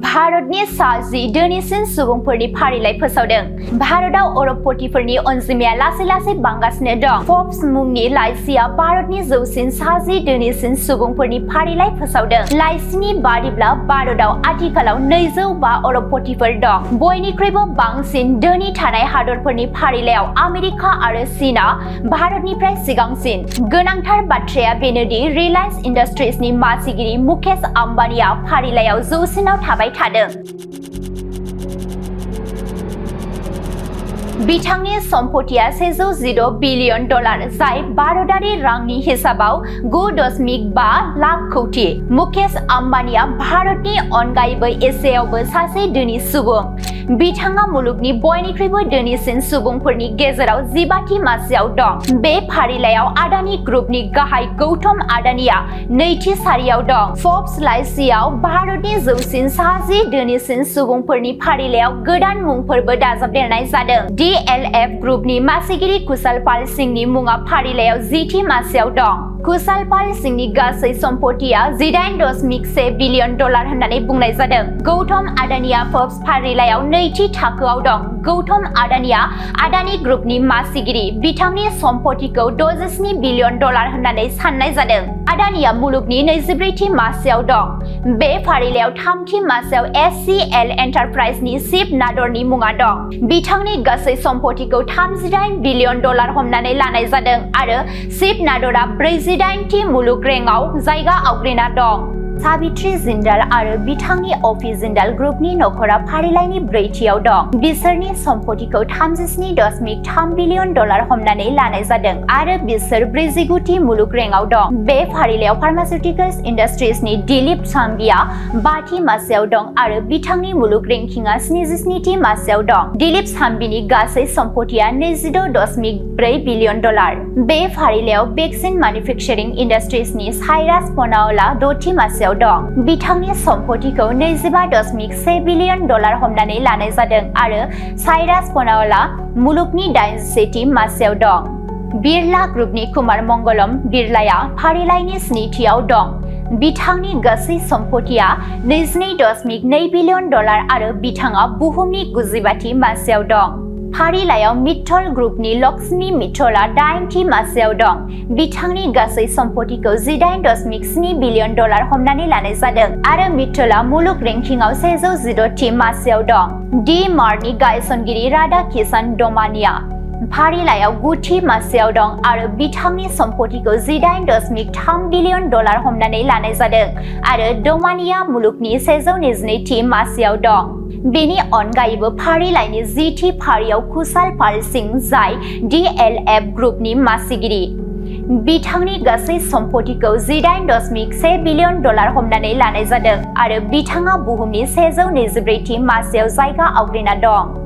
भारतनि सा 10 धोनिसिन सुबुंफोरनि फारिलाइ फोसावदों। भारताव अरबपतिफोरनि अनजिमाया लासै बांगासिनो दं। फर्ब्स मुंनि लाइसिया भारतनि जौसिन सा 10 धोनिसिन सुबुंफोरनि फारिलाइ फोसावदों। लाइसिनि बादिब्ला भारताव आथिखालाव 205 अरबपतिफोर दं। बयनिख्रुइबो बांसिन धोनि थानाय हादरफोरनि फारिलाइयाव आमेरिका आरो चीनआ भारतनिफ्राय सिगांसिन। गोनांथार बाथ्राया बेनोदि रिलायंस इंडस्ट्रीजनि मासिगिरि मुकेश आम्बानीआ फारिलाइयाव जौसिनाव थाबाय थादों। बिथांनि सम्पथिया $116 बिलियन, जाय भारतारि रांनि हिसाबाव 9.5 लाख कौटि। मुकेश आम्बानीआ भारतनि अनगायैबो एसियायावबो सासे धोनि सुबुं। बिथाङा मुलुगनि बयनिख्रुइबो धोनिसिन सुबुंफोरनि गेजेराव 15थि मासियाव दं। बे फारिलाइयाव आडानी ग्रुपनि गाहाय गौतम आडानीआ नैथि सारियाव दं। फर्ब्स लाइसिआव भारतनि जौसिन सा 10 धोनिसिन सुबुंफोरनि फारिलाइयाव गोदान मुंफोरबो दाजाबदेरनाय जादों। DLF ग्रुपनि मासिगिरि कुशाल पाल सिंहनि मुङा फारिलाइयाव 10थि मासियाव दं। कुशाल पाल सिंहनि गासै सम्पथिया $18.1 बिलियन होननानै बुंनाय जादों। गौतम आडानीआ फर्ब्स फारिलाइयाव नैथि थाखोआव दं। गौतम आडानीआ आडानी ग्रुपनि मासिगिरि। बिथांनि सम्पथिखौ $67 बिलियन होननानै साननाय जादों। आडानीआ मुलुगनि 24थि मासियाव दं। बे फारिलाइयाव 3थि मासियाव SCL एन्टारप्राइजनि शिव नादरनि मुङा दं। बिथांनि गासै सम्पथिखौ $38 बिलियन हमनानै लानाय जादों आरो शिव नादरआ 48थि मुलुग रेंकआव जायगा आवग्रिना दं। साबित्री जिंदाल आरो बिथांनि अपि जिंदाल ग्रुपनि नखरा फारिलाइनि 4थियाव दं। बिसोरनि सम्पथिखौ $37.3 बिलियन हमनानै लानाय जादों आरो बिसोर 49थि मुलुग रेंकआव दं। बे फारिलाइयाव फार्मासिउटिकल्स इंडस्ट्रीजनि दिलीप शांघवीआ 5थि मासियाव दं आरो बिथांनि मुलुग रेंकिंआ 77थि मासियाव दं। दिलीप शांघवीनि गासै सम्पथिया $26.4 बिलियन। बे फारिलाइयाव भेक्सिन मैन्युफेक्चारिं इंडस्ट्रीजनि साइरास पनावालआ 6थि मासियाव दं। बिथांनि सम्पथिखौ $25.1 बिलियन हमनानै लानाय जादों आरो साइरास पनावालआ मुलुगनि 81थि मासियाव दं। बिरला ग्रुपनि कुमार मंगलम बिरलाया फारिलाइनि 7थियाव दं। बिथांनि गासै सम्पथिया $22.2 बिलियन आरो बिथाङा बुहुमनि 95थि मासियाव दं। फारिलाइयाव मित्तल ग्रुपनि लक्ष्मी मित्तलआ 8थि मासियाव दं। बिथांनि गासै सम्पथिखौ $18.7 बिलियन हमनानै लानाय जादों आरो मित्तलआ मुलुग रेंकिंआव 116थि मासियाव दं। डि मार्टनि गायसनगिरि राधा किशन दमानिया फारिलाइयाव 9थि मासियाव दं आरो बिथांनि सम्पथिखौ $18.3 बिलियन हमनानै लानाय जादों आरो दमानिया मुलुगनि 122थि मासियाव दं। बेनि अनगायैबो फारिलाइनि 10थि फारियाव कुशाल पाल सिंह, जाय DLF ग्रुपनि मासिगिरि। बिथांनि गासै सम्पथिखौ $18.1 बिलियन हमनानै लानाय जादों आरो बिथाङा बुहुमनि 124थि मासियाव जायगा आवग्रिना दं।